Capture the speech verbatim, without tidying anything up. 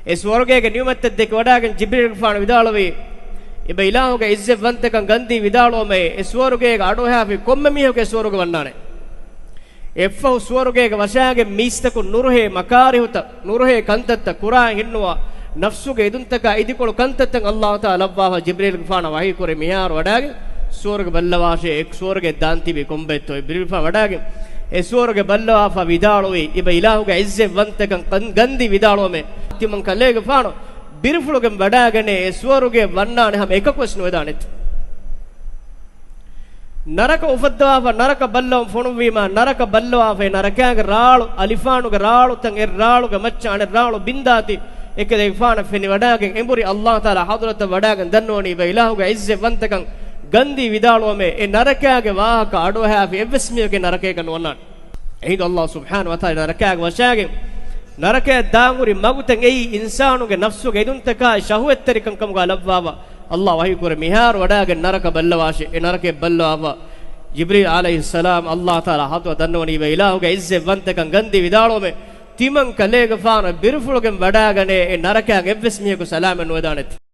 އެ ސުވަރުގޭގެ ނިޢުމަތްތައް ދެކެ ވަޑާގެން ޖިބްރީލްގެފާނު ވިދާޅުވީ، އިބަ އިލާހުގެ ޢިއްޒަތްވަންތަކަން ގަންދީ ވިދާޅުވަމޭ، އެ ސުވަރުގޭގަ އަޑުއަހާފި ކޮންމެ މީހަކު އެ ސުވަރުގެ ވަންނާނެ. އެއަށްފަހު ސުވަރުގޭގަ ވަށާގެން މީސްތަކުން ނުރުހޭ މަކާރިހުތައް، ނުރުހޭ ކަންތައްތައް ކުރާން ހިންނުވާ، ނަފްސުގެ އެދުންތަކާ އިދިކޮޅު ކަންތައްތައް އައްލާހު ތަޢާލާ ލައްވާފަ ޖިބްރީލްގެފާނަށް ވަޙީކުރޭ މިހާރު ވަޑާގެން ސުވަރުގެ ބައްލަވާށޭ، އެ ސުވަރުގެ ދާން ތިބީ ކޮންބައެއްތޯ؟ ޖިބްރީލްގެފާނު ވަޑާގެން އެ ސުވަރުގެ ބައްލަވާފަ ވިދާޅުވީ، އިބަ އިލާހުގެ ޢިއްޒަތްވަންތަކަން ކަން ގަންދީ ވިދާޅުވަމޭ، ތިމަން ކަލޭގެފާނު ބިރުފުޅުގެން ވަޑާގަނޭ، އެ ސުވަރުގެ ވަންނާނެ ހަމަ އެކަކުވެސް ނުވެދާނެތި. ނަރަކަ އުފައްދަވާފަ، ނަރަކަ ބައްލަވަން ފޮނުއްވީމާ، ނަރަކަ ބައްލަވާފަ އެ ނަރަކާގެ ރާޅު، އަލިފާނުގެ ރާޅުތައް، އެ ރާޅުގެ މައްޗަށް އަނެއް ރާޅު ބިންދާތި، އެކަލޭގެފާނަށް ފެނިވަޑާގެން އެނބުރި އައްލާހު ތަޢާލާ ޙަޟްރަތަށް ވަޑާގެން ދަންނަވަނީ، އިބަ އިލާހުގެ ޢިއްޒަތްވަންތަކަން ގަންދީ ވިދާޅުވަމޭ، އެ ނަރަކާގެ ވާހަކަ އަޑުއަހާފި އެއްވެސް މީހަކު އެ ނަރަކައިގަ ނުވަންނާނެ. އެހިނދު އައްލާހު ސުބްޙާނަހޫ ވަތަޢާލާ ނަރަކާގަ ވަށާގެން، ނަރަކަޔަށް ދާން ހުރި މަގުތައް އެއީ އިންސާނުގެ ނަފްސުގެ އެދުންތަކާއި ޝަހުވަތްތެރިކަން ކަމުގަ ލައްވާފަ، އައްލާހު ވަޙީކުރޭ މިހާރު ވަޑާގެން ނަރަކަ ބައްލަވާށޭ. އެ ނަރަކަޔަށް ބައްލަވާފަ، ޖިބްރީލް ޢަލައިހިއްސަލާމް އައްލާހު ތަޢާލާ ޙަޟްރަތަށް ދަންނަވަނީ، އިބަ އިލާހުގެ ޢިއްޒަތްވަންތަކަން ގަންދީ ވިދާޅުވަމޭ، ތިމަން ކަލޭގެފާނު ބިރުފުޅުގެން ވަޑާގަނޭ، އެ ނަރަކާގެ އެއްވެސް މީހަކު ސަލާމަތް ނުވެދާނެތި.